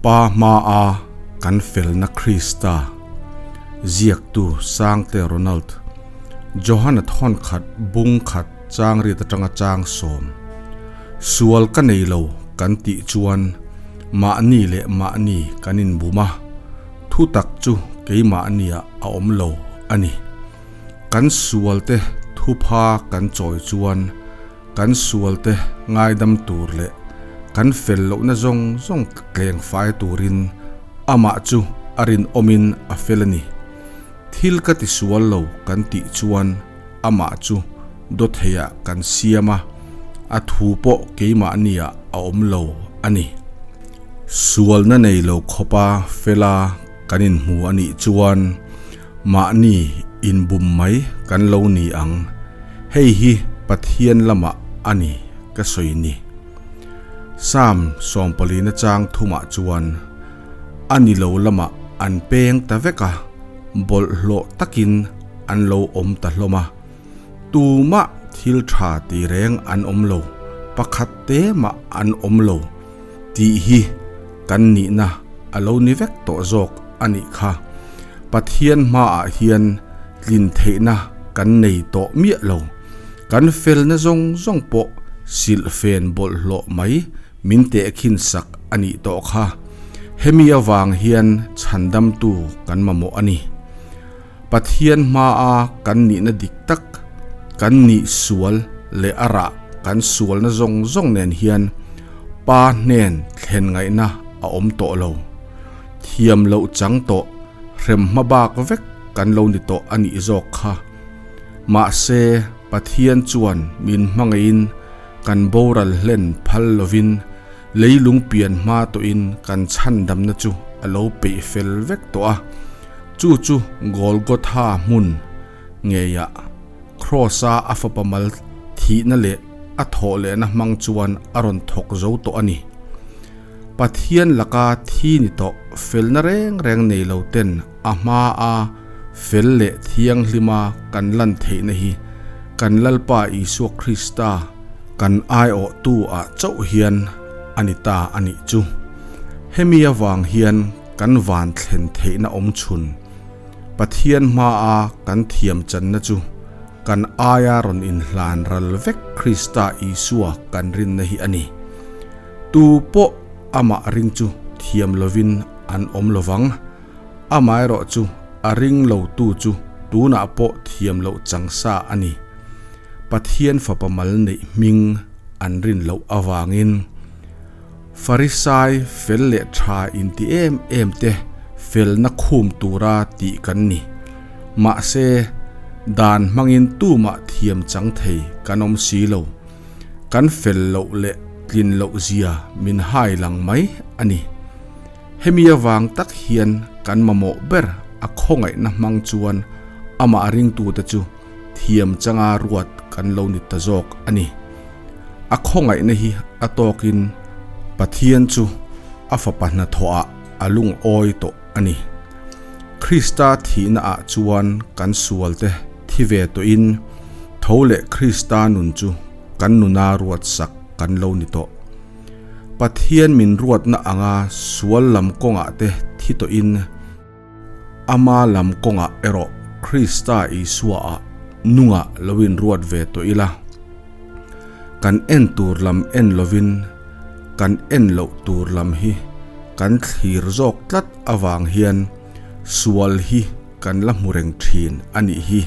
Pa hmaa kan felna Krista ziaktu Sangte Ronald Johana thawn khat bung khat chang riat atanga chang sawm sual ka nei lo kan tih chuan mahni leh mahni kan inbum a, thutak chu keimahniah a awm lo a ni. Kan sualte thupha kan chawi chuan Kan sualte ngaidam tur leh kan fel lohna zawng zawng tleng fai turin amah chu a rinawmin a fel a ni. Thil ka ti sual lo kan tih chuan amah chu dawtheiah kan siam a, a thu pawh keimahniah a awm lo a ni. Sualna nei lo khawpa fela kan inhmu a nih chuan mahni inbum mai kan lo ni ang. Hei hi Pathian lamah a ni ka sawi ni. Psalm sawmpalina chang thumah chuan a ni lo lamah an peng ta vek a, bawlhhlawh takin an lo awm ta hlawm a. Tumah thil tha ti reng an awm lo, pakhat te mah an awm lo tih hi kan nihna a lo ni vek tawh zawk a nih kha. Pathian hmaah hian tlin theihna kan nei tawh miah lo. Kan felna zawng zawng pawh silhfen bawlhhlawh mai min tehkhin sak a nih tawh kha. Hemi avang hian chhandamtu kan mamawh a ni. Pathian hmaa kan nihna dik tak, kan nih sual leh a rah kan sualna zawng zawng nen hian Pa hnen thlen ngaihna a awm tawh lo. Thiam loh chang tawh, hrem hma bak vek kan lo ni tawh a nih zawk kha. Mahse, Pathian chuan min hmangaihin kan boral hlen phal lovin leilung pian hma tawhin kan chhandamna chu a lo peih fel vek tawh a. Chu chu Golgotha hmun ngeiah Kraws-a a fapa mal thihna leh a thawh lehna hmang chuan a rawn thawk zo tawh a ni. Pathian laka thi ni tawh felna reng reng nei lo ten a hmaa fel leh thianghlima kan lan theihna hi kan Lalpa Isua Krista kan aiawhtu ah chauh hian a ni ta a nih chu. Hemi avang hian kan van thlen theihna awm chhun Pathian hmaa kan thiam channa chu kan aia rawn inhlan ral vek Krista Isua kan rinna hi a ni. Tu pawh amah ring chu thiam lovin an awm lovang. Amaherawh chu a ring lotu chu tunah pawh thiam loh chang sa a ni. Pathian fapa mal neih hming an rin loh avangin. Farisai fel leh tha inti em em te felna khum tura tih kan ni. Mahse, dan hmangin tumah thiam chang thei kan awm si lo. Kan fel loh leh tlin loh zia min hai lang mai a ni. Hemi avang tak hian kan mamawh ber a khawngaihna hmang chuan amah ringtute chu thiam changa ruat kan lo ni ta zawk a ni. A khawngaihna hi a tawkin Pathian chu a fapa hnathawhah a lungawi tawh a ni. Krista thihna ah chuan kan sualte thi ve tawhin tho leh Krista nun chu kan nuna ruatsak kan lo ni tawh. Pathian min ruatna anga sual lam kawngah te thi tawhin ama lam kawngah erawh Krista Isua ah nungah lo inruat ve tawh ila. Kan en tur lam en lovin kan en loh tur lam hi kan thlir zawk tlat avang hian sual hi kan la hmu reng thin a nih hi.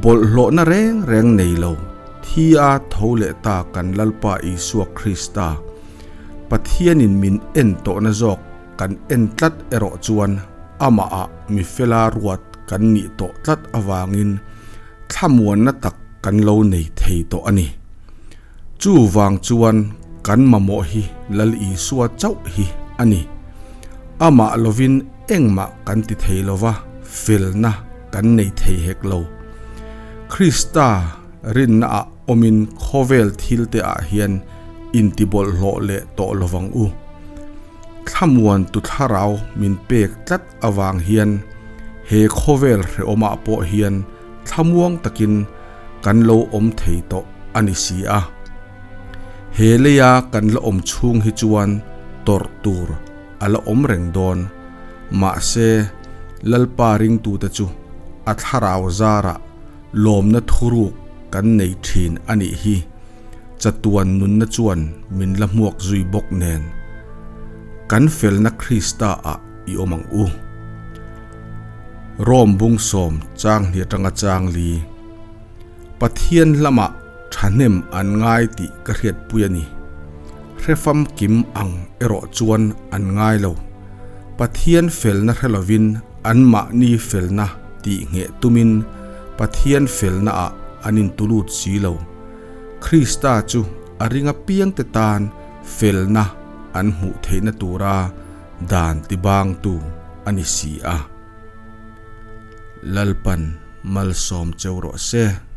Bawlhhlawhna reng reng nei lo thi a tho leh ta kan Lalpa Isua Krista Pathianin min en tawhna zawk kan en tlat erawh chuan amahah mi fela ruat kan nih tawh tlat avangin thlamuanna tak kan lo nei thei tawh a ni. Chuvang chuan kan mamawh hi Lal Isua chauh hi a ni. Amah lovin engmah kan ti thei lova, felna kan nei thei hek lo. Krista rinnaah awmin khawvel thilte ah hian intibawlhhlawh leh tawh lovang u. Thlamuan tu thlarau min pek tlat avang hian he khawvel hrehawmah pawh hian thlamuang takin kan lo awm thei tawh a ni si a. He leia kan la awm chhung hi chuan tawrh tur a la awm reng dawn. Mahse, Lalpa ringtute chu a thlarau zarah lawmna thuruk kan nei thin a nih hi. Chatuan nunna chuan min la hmuak zui bawk nen. Kan felna Krista ah i awm ang u. Rom bung sawm chang hnih atanga chang li. Pathian lamah thahnem an ngai tih ka hriatpui a ni. Hrefam kim ang erawh chuan an ngai lo. Pathian felna hre lovin anmahni felna tih ngheh tumin Pathian felnaah an intulut si lo. Krista chu a ring apiangte tan felna an hmuh theihna tura dan tibangtu a ni si a. Lalpan malsawm cheu rawh se.